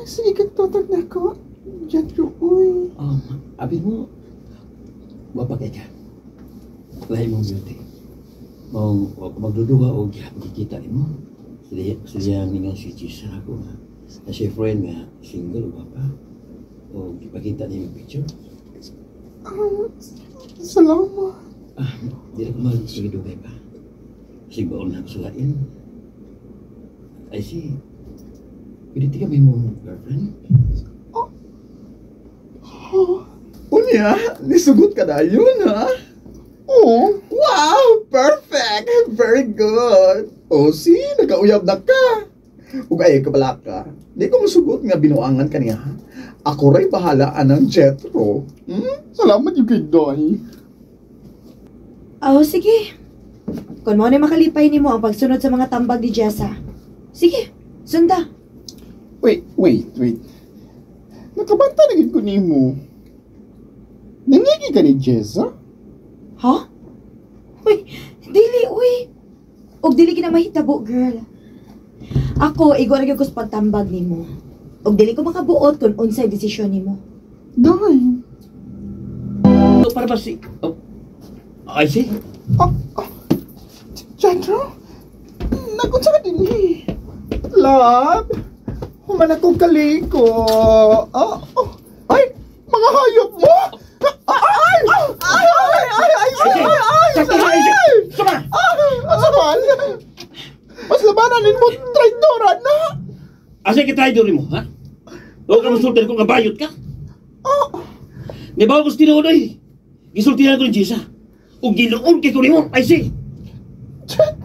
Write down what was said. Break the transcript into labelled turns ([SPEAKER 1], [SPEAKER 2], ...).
[SPEAKER 1] Sige kag tatag na ko. Jetro, uy.
[SPEAKER 2] Abi mo, wapa kay ka. Lahi mong beauty. Mong, wa ko magduduha o gihapon kita nimo. Sila, sila ang ningon si Jisa ako nga. Na siya friend nga, single, wapa. O gipakita niyo yung picture.
[SPEAKER 1] Ah, salamat.
[SPEAKER 2] Ah, di na ko magdugay pa. Kasi baon na ako sa lain. I see. Pwede tika may mong girlfriend?
[SPEAKER 1] Oh.
[SPEAKER 3] Unya, nisugot ka na yun, ha?
[SPEAKER 1] Oh.
[SPEAKER 3] Wow! Perfect! Very good! O, see, nagauyab na ka. Ug ay kabala ka. Di ko musugot nga binuangan ka niya. Ako ray bahala anang Jetro.
[SPEAKER 1] Salamat yung kay Doy.
[SPEAKER 4] Oh, sige. Kung mo na makalipay nimo ang pagsunod sa mga tambag ni Jessa. Sige, sunda.
[SPEAKER 1] Wait, wait, wait. Nakabanta na gid ko nimo. Nangigi ka ni Jessa?
[SPEAKER 4] Ha? Uy, dili, uy. Og dili gina mahitabo, girl. Ako, igo ra gyud ko sa pagtambag nimo. Og dili ko makabuot kung unsay desisyon nimo.
[SPEAKER 1] Day.
[SPEAKER 2] Oh, para ba si... Oh, I see.
[SPEAKER 1] Oh. Jethro? Nagunsa ka din eh. Love? Human ako kaliko. Oh. Ay! Mga hayop mo! Ay! Ay! Ay! Ay! Ay! Ay! Ay! Ay!
[SPEAKER 2] Sakto na, ay! Sama!
[SPEAKER 1] Ah! Asa man? Mas labanan mo, traidora na!
[SPEAKER 2] Asa kita traitor mo, ha? Huwag ka masultan kung kabayot ka.
[SPEAKER 1] Oh!
[SPEAKER 2] Nibaw ko sa tinuod, oy. Gisultihan ko ni Jessa. O ginuon kay ko nimo, I see.
[SPEAKER 1] Jethro!